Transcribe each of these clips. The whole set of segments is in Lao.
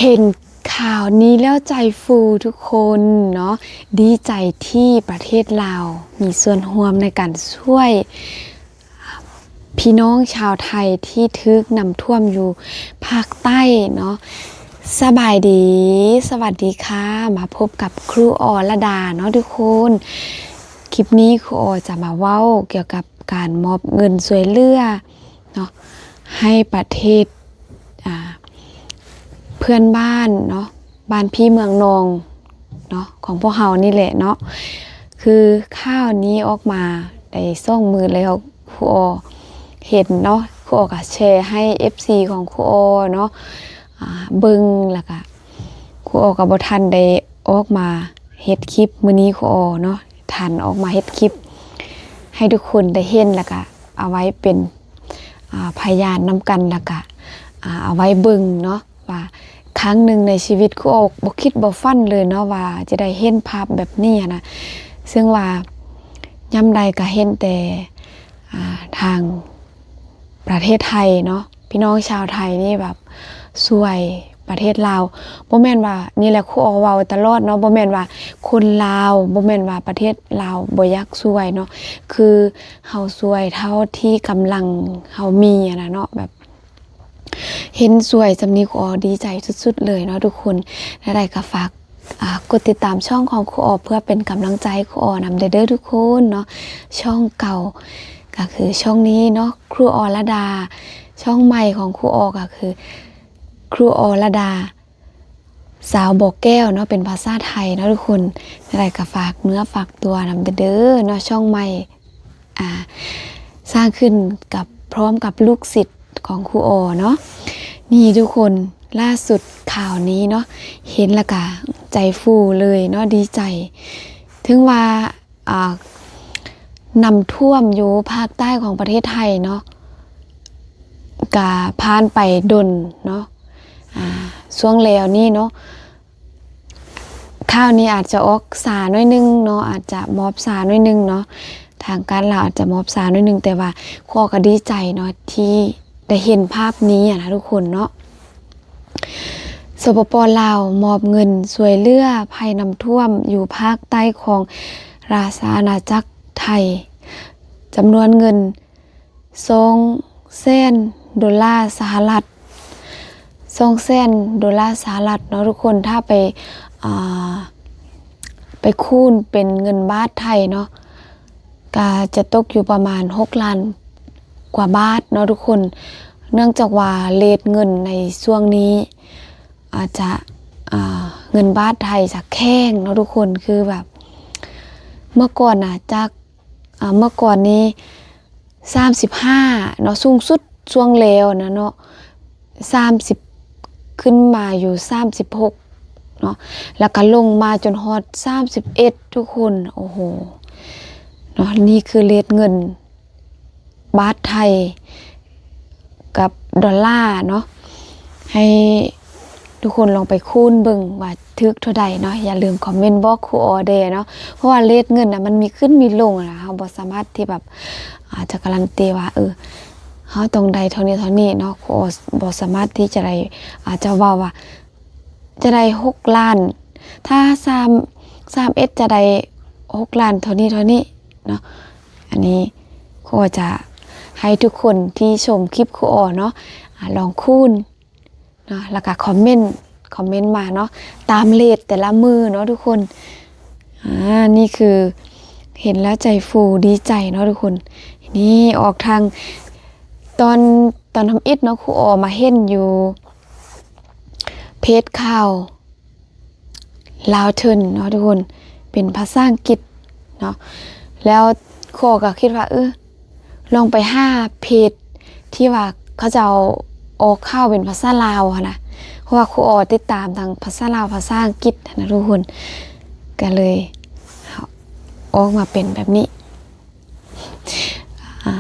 ເຫັນຂ່າວນີ້ແລ້ວໃຈຟູທຸກຄົນເນາະ, ດີໃຈທີ່ປະເທດລາວມີສ່ວນຮ່ວມໃນການຊ່ວຍພີ່ນ້ອງຊາວໄທທີ່ຖືກນ້ຳຖ້ວມຢູ່ພາກໃຕ້ເນາະ. ສະບາຍດີ, ສະຫວັດດີຄ່ະ, ມາພົບກັບຄູອໍລະດາເນາະທຸກຄົນ. ຄລິບນີ້ຄູອໍຈະມາເວົ້າກ່ຽວກັບການມອບເງິນຊ່ວຍເຫຼືອເນາະ ໃຫ້ປະເທດ ອ່າ ເພື່ອນບ້ານເນາະ, ບ້ານພີ່ເມືອງນ້ອງເນາະ ຂອງພວກເຮົານີ້ແຫຼະເນາະ. ຄືຂ່າວນີ້ອອກມາໄດ້ສອງມື້ແລ້ວ, ຄູອໍເຫັນເນາະ, ຄູອໍກໍແຊໃຫ້ເອັຟຊີຂອງຄູອໍເນາະ ອ່າ ເບິ່ງ. ແລ້ວກໍຄູອໍກໍບໍ່ທັນໄດ້ອອກມາເຮັດຄລິບມື້ນີ້ຄູອໍເນາະ, ທັນອອກມາເຮັດຄລິບໃຫ້ທຸກຄົນໄດ້ເຫັນ ແລ້ວກໍເອົາໄວ້ເປັນ ອ່າ ພະຍານນຳກັນ ແລ້ວກະ ອ່າ ເອົາໄວ້ເບິ່ງເນາະ ວ່າຄັ້ງໜຶ່ງໃນຊີວິດ ຄືບໍ່ ບໍ່ຄິດບໍ່ຝັນເລີຍເນາະ ວ່າຈະໄດ້ເຫັນພາບແບບນີ້ຫັ້ນນະ. ເຊິ່ງວ່າຍາມໃດກະເຫັນແຕ່ ອ່າ ທາງປະເທດໄທເນາະ, ພີ່ນ້ອງຊາວໄທນີ້ແບບຊ່ວຍປະເທດລາວ. ບໍ່ແມ່ນວ່າ ນີ້ແຫຼະ ຄູອໍເວົ້າຕະຫຼອດເນາະ, ບໍ່ແມ່ນວ່າຄົນລາວ ບໍ່ແມ່ນວ່າປະເທດລາວບໍ່ຢາກຊ່ວຍເນາະ, ຄື ເຮົາຊ່ວຍເທົ່າທີ່ກຳລັງເຮົາມີຫັ້ນນະເນາະ. ແບບເຫັນຊ່ວຍສ່ຳນີ້ ຄູອໍດີໃຈສຸດໆເລີຍເນາະທຸກຄົນ. ແນວໃດກໍຝາກ ອ່າ ກົດຕິດຕາມຊ່ອງຂອງຄູອໍ ເພື່ອເປັນກຳລັງໃຈຄູອໍນຳເດີ ເດີທຸກຄົນເນາະ. ຊ່ອງເກົ່າກໍຄືຊ່ອງນີ້ເນາະ ຄູອໍລະດາ, ຊ່ອງໃໝ່ຂອງຄູອໍກໍຄືຄູອໍລະດາ ຊາວບໍ່ແກ້ວເນາະ, ເປັນພາສາໄທເນາະທຸກຄົນ. ຈັ່ງໃດກໍຝາກເນື້ອຝາກຕົວນຳເດີເນາະ, ຊ່ອງໃໝ່ ອ່າ ສ້າງຂຶ້ນກັບ ພ້ອມກັບລູກສິດຂອງຄູອໍເນາະ. ນີ້ທຸກຄົນ, ລ່າສຸດຂ່າວນີ້ເນາະ ເຫັນແລ້ວກະໃຈຟູເລີຍເນາະ, ດີໃຈ. ເຖິງວ່າ ອ່າ ນ້ຳຖ້ວມຢູ່ພາກໃຕ້ຂອງປະເທດໄທເນາະ ກະຜ່ານໄປດົນເນາະ, ອ່າ ຊ່ວງແລ້ວນີ້ເນາະ, ຂ່າວນີ້ອາດຈະອອກຊ້າໜ້ອຍໜຶ່ງເນາະ, ອາດຈະມອບຊ້າໜ້ອຍໜຶ່ງເນາະ, ທາງການລາວອາດຈະມອບຊ້າໜ້ອຍໜຶ່ງ, ແຕ່ວ່າຂ້ອຍກໍດີໃຈເນາະ ທີ່ໄດ້ເຫັນພາບນີ້ຫັ້ນນະທຸກຄົນເນາະ. ສປປ ລາວ ມອບເງິນຊ່ວຍເຫຼືອໄພນ້ຳຖ້ວມຢູ່ພາກໃຕ້ຂອງລາຊະອານາຈັກໄທ ຈຳນວນເງິນສອງແສນໂດລາສະຫະລັດ, ສອງແສນໂດລາສະຫະລັດເນາະທຸກຄົນ. ຖ້າໄປ ອ່າ ໄປຄູນເປັນເງິນບາດໄທເນາະ ກະຈະຕົກຢູ່ປະມານຫົກລ້ານກວ່າບາດເນາະທຸກຄົນ. ເນື່ອງຈາກວ່າເຣດເງິນໃນຊ່ວງນີ້ອາດຈະ ອ່າ ເງິນບາດໄທຈະແຂງເນາະທຸກຄົນ, ຄືແບບເມື່ອກ່ອນນະ ຈາກ ອ່າ ເມື່ອກ່ອນນີ້ສາມສິບຫ້າເນາະ, ສູງສຸດຊ່ວງແລ້ວນະເນາະ ສາມສິບ ຂຶ້ນມາຢູ່ສາມສິບຫົກເນາະ, ແລ້ວກໍລົງມາຈົນຮອດສາມສິບເອັດທຸກຄົນ. ໂອ້ໂຫ ເນາະ, ນີ້ຄືເຣດເງິນບາດໄທກັບໂດລາເນາະ, ໃຫ້ທຸກຄົນລອງໄປຄູນເບິ່ງວ່າຖືກເທົ່າໃດເນາະ. ຢ່າລືມຄອມເມັນບອກຄູອໍແດ່ເນາະ, ເພາະວ່າເຣດເງິນນະ ມັນມີຂຶ້ນມີລົງນະ, ເຮົາບໍ່ສາມາດທີ່ແບບ ອາດຈະກາຣັນຕີວ່າ ເອີ ເຮົາຕ້ອງໄດ້ເທົ່ານີ້ເທົ່ານີ້ເນາະ. ຄູອໍບໍ່ສາມາດທີ່ຈະໄດ້ ອາດຈະເວົ້າວ່າຈະໄດ້ຫົກລ້ານ, ຖ້າສາມ ສາມເອັດຈະໄດ້ຫົກລ້ານເທົ່ານີ້ເທົ່ານີ້ເນາະ. ອັນນີ້ຄູອໍຈະໃຫ້ທຸກຄົນທີ່ຊົມຄລິບຄູອໍເນາະ ອາ ລອງຄູນ ເນາະ ແລ້ວກະຄອມເມັນ ຄອມເມັນມາເນາະ ຕາມເຣດແຕ່ລະມື້ເນາະທຸກຄົນ. ອາ ນີ້ຄືເຫັນແລ້ວໃຈຟູດີໃຈເນາະທຸກຄົນ. ນີ້ອອກທາງ ຕອນ ຕອນທຳອິດເນາະ ຄູອໍມາເຫັນຢູ່ເພຈຂ່າວ ລາວເທີນເນາະທຸກຄົນ ເປັນພາສາອັງກິດເນາະ. ແລ້ວຄູອໍກໍຄິດວ່າ ເອີ ລອງໄປຫາເພຈທີ່ວ່າເຂົາເຈົ້າອອກຂ່າວເປັນພາສາລາວຫັ້ນນະ, ເພາະວ່າຄູອໍຕິດຕາມທັງພາສາລາວ ພາສາອັງກິດຫັ້ນນະທຸກຄົນ, ກໍເລີຍອອກມາເປັນແບບນີ້. ອາ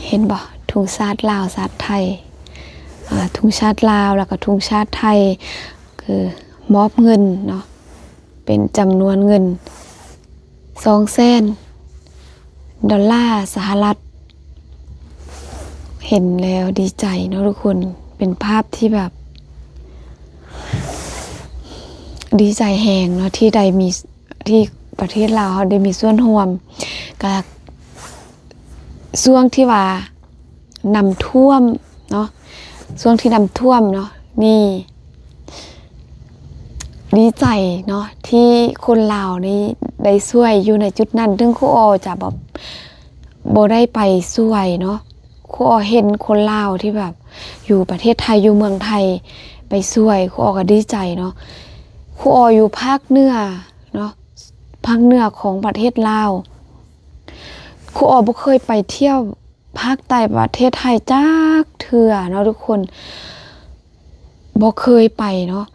ເຫັນບໍ່? ທຸງຊາດລາວ ຊາດໄທ, ອາ ທຸງຊາດລາວ ແລ້ວກໍທຸງຊາດໄທ ຄືມອບເງິນເນາະ ເປັນຈຳນວນເງິນສອງແສນໂດລາສະຫະລັດ. ເຫັນແລ້ວດີໃຈເນາະທຸກຄົນ, ເປັນພາບທີ່ແບບ ດີໃຈແຮງເນາະ ທີ່ໄດ້ມີ ທີ່ປະເທດລາວເຮົາໄດ້ມີສ່ວນຮ່ວມ ກະຊ່ວງທີ່ວ່ານ້ຳຖ້ວມເນາະ ຊ່ວງທີ່ນ້ຳຖ້ວມເນາະ ນີ້ ດີໃຈເນາະ ທີ່ຄົນລາວນີ້ໄດ້ຊ່ວຍຢູ່ໃນຈຸດນັ້ນ ເຖິງຄູອໍຈະແບບບໍ່ໄດ້ໄປຊ່ວຍເນາະ ຄູອໍເຫັນຄົນລາວທີ່ແບບຢູ່ປະເທດໄທ ຢູ່ເມືອງໄທໄປຊ່ວຍ ຄູອໍກໍດີໃຈເນາະ. ຄູອໍຢູ່ພາກເໜືອເນາະ ພາກເໜືອຂອງປະເທດລາວ ຄູອໍບໍ່ເຄີຍໄປທ່ຽວ ພາກໃຕ້ປະເທດໄທຈັກເທື່ອເນາະທຸກຄົນ ບໍ່ເຄີຍໄປເນາະ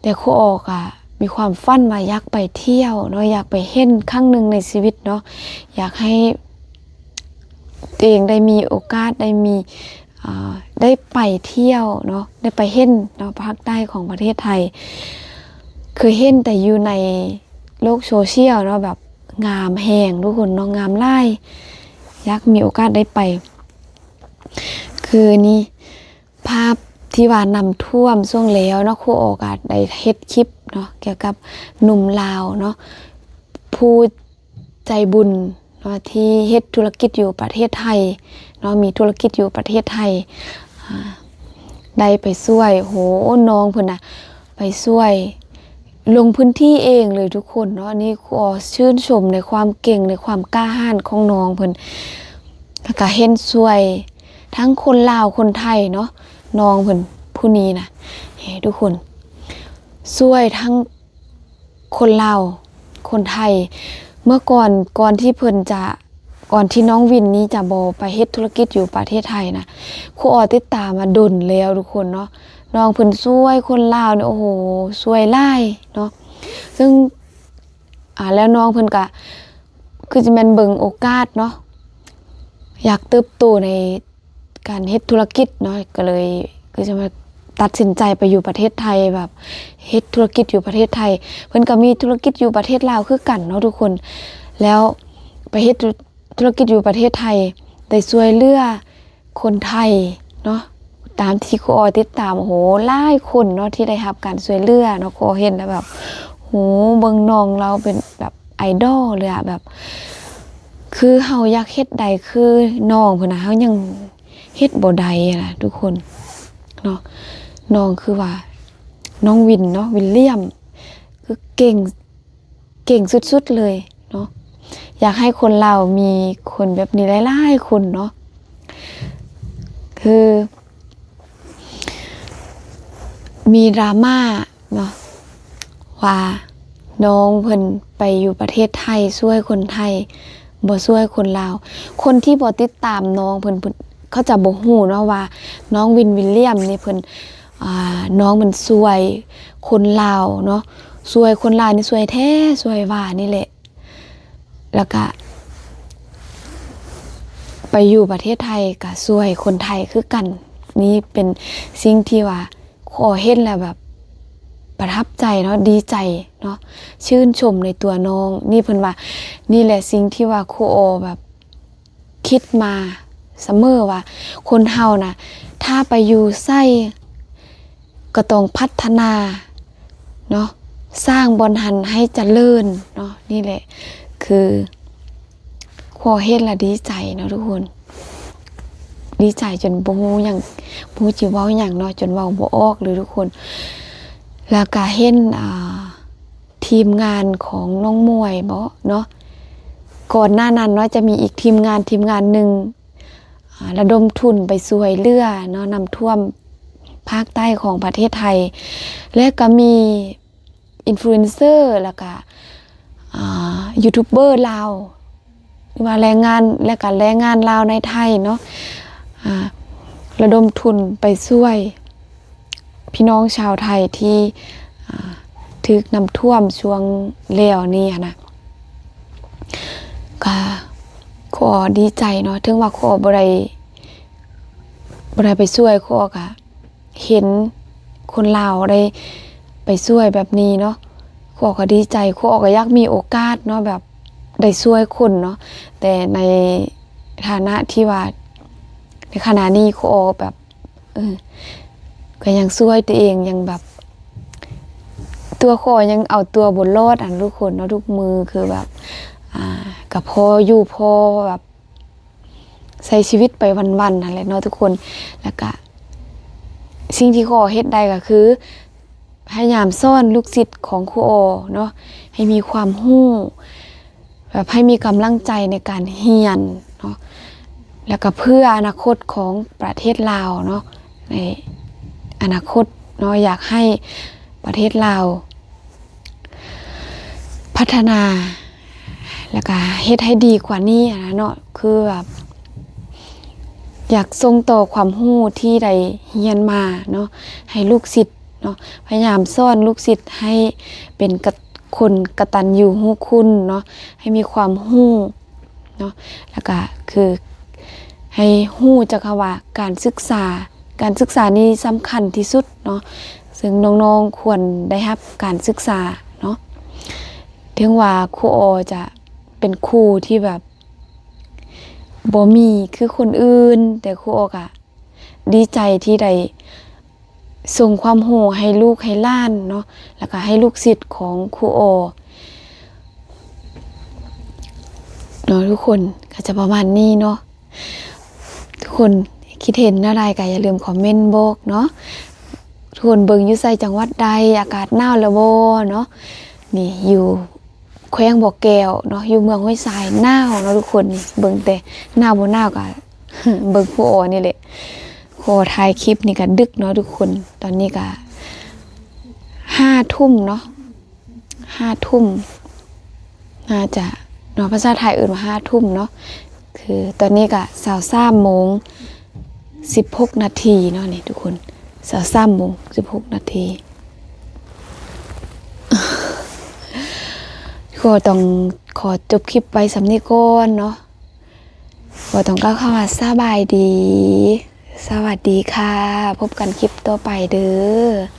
ແຕ່ຄູອໍກະມີຄວາມຝັນວ່າຢາກໄປທ່ຽວເນາະ ຢາກໄປເຫັນຄັ້ງໜຶ່ງໃນຊີວິດເນາະ ຢາກໃຫ້ຕົວເອງໄດ້ມີໂອກາດ ໄດ້ມີ ອາ ໄດ້ໄປທ່ຽວເນາະ ໄດ້ໄປເຫັນເນາະ ພາກໃຕ້ຂອງປະເທດໄທ ເຄີຍເຫັນແຕ່ຢູ່ໃນໂລກໂຊຊຽວເນາະ ແບບງາມແຮງທຸກຄົນເນາະ ງາມຫຼາຍ ຢາກມີໂອກາດໄດ້ໄປ ຄືນີ້ ພາບທີ່ວ່ານ້ຳຖ້ວມຊ່ວງແລ້ວເນາະ ຄູອໍກະໄດ້ເຮັດຄລິບເນາະ ກ່ຽວກັບໜຸ່ມລາວເນາະ ຜູ້ໃຈບຸນເນາະ ທີ່ເຮັດທຸລະກິດຢູ່ປະເທດໄທເນາະ ມີທຸລະກິດຢູ່ປະເທດໄທ ອາ ໄດ້ໄປຊ່ວຍ ໂຫ ນ້ອງເພິ່ນນະ ໄປຊ່ວຍລົງພື້ນທີ່ເອງເລີຍທຸກຄົນເນາະ. ອັນນີ້ຂໍຊື່ນຊົມໃນຄວາມເກັ່ງ ໃນຄວາມກ້າຫານຂອງນ້ອງເພິ່ນ ແລ້ວກະເຫັນຊ່ວຍທັງຄົນລາວຄົນໄທເນາະ. ນ້ອງເພິ່ນຜູ້ນີ້ນະ ເອີ ທຸກຄົນ ຊ່ວຍທັງຄົນລາວຄົນໄທ. ເມື່ອກ່ອນ ກ່ອນທີ່ເພິ່ນຈະ ກ່ອນທີ່ນ້ອງວິນນີ້ຈະບໍ່ໄປເຮັດທຸລະກິດຢູ່ປະເທດໄທນະ ຄູອໍຕິດຕາມມາດົນແລ້ວທຸກຄົນເນາະ. ນ້ອງເພິ່ນຊ່ວຍຄົນລາວນີ້ ໂອ້ໂຫ ຊ່ວຍຫຼາຍເນາະ. ເຊິ່ງ ອາ ແລ້ວນ້ອງເພິ່ນກະຄືຈະແມ່ນເບິ່ງໂອກາດເນາະ ຢາກເຕີບໂຕໃນການເຮັດທຸລະກິດເນາະ ກໍເລີຍຄືຈະມາຕັດສິນໃຈໄປຢູ່ປະເທດໄທ ແບບເຮັດທຸລະກິດຢູ່ປະເທດໄທ. ເພິ່ນກໍມີທຸລະກິດຢູ່ປະເທດລາວຄືກັນເນາະທຸກຄົນ ແລ້ວໄປເຮັດທຸລະກິດຢູ່ປະເທດໄທ ໄດ້ຊ່ວຍເຫຼືອ ຄົນໄທເນາະ ຕາມທີ່ຄູອໍຕິດຕາມ ໂອ້ໂຫ ຫຼາຍຄົນເນາະ ທີ່ໄດ້ຮັບການຊ່ວຍເຫຼືອເນາະ. ຄູອໍເຫັນແລ້ວແບບ ໂຫ ເບິ່ງນ້ອງລາວເປັນແບບໄອດອລເລີຍອະ ແບບ ຄືເຮົາຢາກເຮັດໄດ້ຄືນ້ອງພຸ້ນນະ ເຮົາຍັງເຮັດບໍ່ໄດ້ນະທຸກຄົນເນາະ. ນ້ອງຄືວ່າ ນ້ອງວິນເນາະ ວິນລຽມ ຄືເກັ່ງ ເກັ່ງສຸດໆເລີຍເນາະ. ຢາກໃຫ້ຄົນລາວມີຄົນແບບນີ້ຫຼາຍໆຄົນເນາະ. ຄືມີດຣາມາເນາະ ວ່ານ້ອງເພິ່ນໄປຢູ່ປະເທດໄທ ຊ່ວຍຄົນໄທ ບໍ່ຊ່ວຍຄົນລາວ. ຄົນທີ່ບໍ່ຕິດຕາມນ້ອງເພິ່ນ ເພິ່ນ ເຂົາຈະບໍ່ຮູ້ເນາະວ່ານ້ອງວິນ ວິນລຽມນີ້ເພິ່ນ ອ່າ ນ້ອງມັນຊ່ວຍຄົນລາວເນາະ ຊ່ວຍຄົນລາວນີ້ ຊ່ວຍແທ້ຊ່ວຍວ່ານີ້ແຫຼະ. ແລ້ວກະໄປຢູ່ປະເທດໄທກະຊ່ວຍຄົນໄທຄືກັນ. ນີ້ເປັນສິ່ງທີ່ວ່າ ຂໍເຫັນແລ້ວແບບປະທັບໃຈເນາະ ດີໃຈເນາະ ຊື່ນຊົມໃນຕົວນ້ອງ. ນີ້ເພິ່ນວ່າ ນີ້ແຫຼະສິ່ງທີ່ວ່າຄູອໍແບບ ຄິດມາສະເໝີວ່າ ຄົນເຮົານະ ຖ້າໄປຢູ່ໃສກໍຕ້ອງພັດທະນາເນາະ ສ້າງບ່ອນຫັ້ນໃຫ້ຈະເລີນເນາະ. ນີ້ແຫຼະ ຄືພໍເຫັນລະດີໃຈເນາະທຸກຄົນ ດີໃຈຈົນບໍ່ຮູ້ຫຍັງ ບໍ່ຮູ້ຊິເວົ້າຫຍັງເນາະ ຈົນເວົ້າບໍ່ອອກເລີຍທຸກຄົນ. ແລ້ວກະເຫັນ ອ່າ ທີມງານຂອງນ້ອງໝວຍບໍເນາະ ກ່ອນໜ້ານັ້ນເນາະ ຈະມີອີກທີມງານ ທີມງານໜຶ່ງ ອ່າ ລະດົມທຶນໄປຊ່ວຍເຫຼືອເນາະ ນ້ຳຖ້ວມພາກໃຕ້ຂອງປະເທດໄທ ແລະກະມີອິນຟລູເອນເຊີ ແລ້ວກະ ອ່າ ຢູທູບເບີລາວ ຫຼືວ່າແຮງງານ ແລະກະແຮງງານລາວໃນໄທເນາະ ອ່າ ລະດົມທຶນໄປຊ່ວຍ ພີ່ນ້ອງຊາວໄທທີ່ ອ່າ ຖືກນ້ຳຖ້ວມຊ່ວງແລ້ວນີ້ຫັ້ນນະ ກະຂໍດີໃຈເນາະ ເຖິງວ່າຂໍບໍ່ໄດ້ ບໍ່ໄດ້ໄປຊ່ວຍ ຂໍກະເຫັນຄົນລາວໄດ້ໄປຊ່ວຍແບບນີ້ເນາະ ຂໍກະດີໃຈ ຂໍກະຢາກມີໂອກາດເນາະ ແບບໄດ້ຊ່ວຍຄົນເນາະ ແຕ່ໃນຖານະທີ່ວ່າ ໃນຂະນະນີ້ ຄູອໍແບບ ເອີ ກໍຍັງຊ່ວຍຕົວເອງ ຍັງແບບ ຕົວຂໍຍັງເອົາຕົວບໍ່ລອດຫັ້ນທຸກຄົນເນາະ ທຸກມື້ຄືແບບ ອ່າ ກະພໍຢູ່ພໍແບບ ໃຊ້ຊີວິດໄປວັນໆຫັ້ນແຫຼະເນາະທຸກຄົນ. ແລ້ວກະສິ່ງທີ່ຂໍເຮັດໄດ້ກໍຄື ພະຍາຍາມສອນລູກສິດຂອງຄູອໍເນາະ ໃຫ້ມີຄວາມຮູ້ ແບບໃຫ້ມີກຳລັງໃຈໃນການຮຽນເນາະ ແລ້ວກໍເພື່ອອະນາຄົດຂອງປະເທດລາວເນາະ ໃນອະນາຄົດເນາະ ຢາກໃຫ້ປະເທດລາວພັດທະນາ ແລ້ວກໍເຮັດໃຫ້ດີກວ່ານີ້ຫັ້ນນະເນາະ ຄືແບບ ຢາກສົ່ງຕໍ່ຄວາມຮູ້ທີ່ໄດ້ຮຽນມາເນາະ ໃຫ້ລູກສິດເນາະ ພະຍາຍາມສອນລູກສິດໃຫ້ເປັນກະ ຄົນກະຕັນຍູຮູ້ຄຸນເນາະ ໃຫ້ມີຄວາມຮູ້ເນາະ ແລ້ວກະຄືໃຫ້ຮູ້ຈັກຄຳວ່າການສຶກສາ ການສຶກສານີ້ສຳຄັນທີ່ສຸດເນາະ ເຊິ່ງນ້ອງໆຄວນໄດ້ຮັບການສຶກສາເນາະ. ເຖິງວ່າຄູອໍຈະເປັນຄູທີ່ແບບ ບໍ່ມີຄືຄົນອື່ນ ແຕ່ຄູອໍກະດີໃຈທີ່ໄດ້ສົ່ງຄວາມຮູ້ໃຫ້ລູກໃຫ້ຫຼານເນາະ ແລ້ວກະໃຫ້ລູກສິດຂອງຄູອໍເນາະທຸກຄົນ. ກະຈະປະມານນີ້ເນາະ ທຸກຄົນຄິດເຫັນແນວໃດກະຢ່າລືມຄອມເມັນບອກເນາະ. ທຸກຄົນເບິ່ງຢູ່ໃສ ຈັງຫວັດໃດ ອາກາດໜາວແລ້ວບໍ່ເນາະ. ນີ້ຢູ່ ແຂວງບໍ່ແກ້ວເນາະ ຢູ່ເມືອງຫ້ວຍຊາຍ ໜາວເນາະທຸກຄົນ. ນີ້ເບິ່ງແຕ່ໜາວບໍ່ໜາວກະເບິ່ງຄູອໍນີ້ແຫຼະ. ຄູອໍຖ່າຍຄລິບນີ້ກະດຶກເນາະທຸກຄົນ ຕອນນີ້ກະຫ້າທຸ່ມເນາະ ຫ້າທຸ່ມ ໜ້າຈະເນາະ ພາສາໄທເອີ້ນວ່າຫ້າທຸ່ມເນາະ. ຄືຕອນນີ້ກະຊາວສາມໂມງສິບຫົກນາທີເນາະ ນີ້ທຸກຄົນ ຊາວສາມໂມງສິບຫົກນາທີ. ຂໍຕ້ອງ ຂໍຈົບຄລິບໄວ້ສ່ຳນີ້ກ່ອນເນາະ. ຂໍຕ້ອງກ່າວຄຳວ່າສະບາຍດີ ສະຫວັດດີຄ່ະ ພົບກັນຄລິບຕໍ່ໄປເດີ້.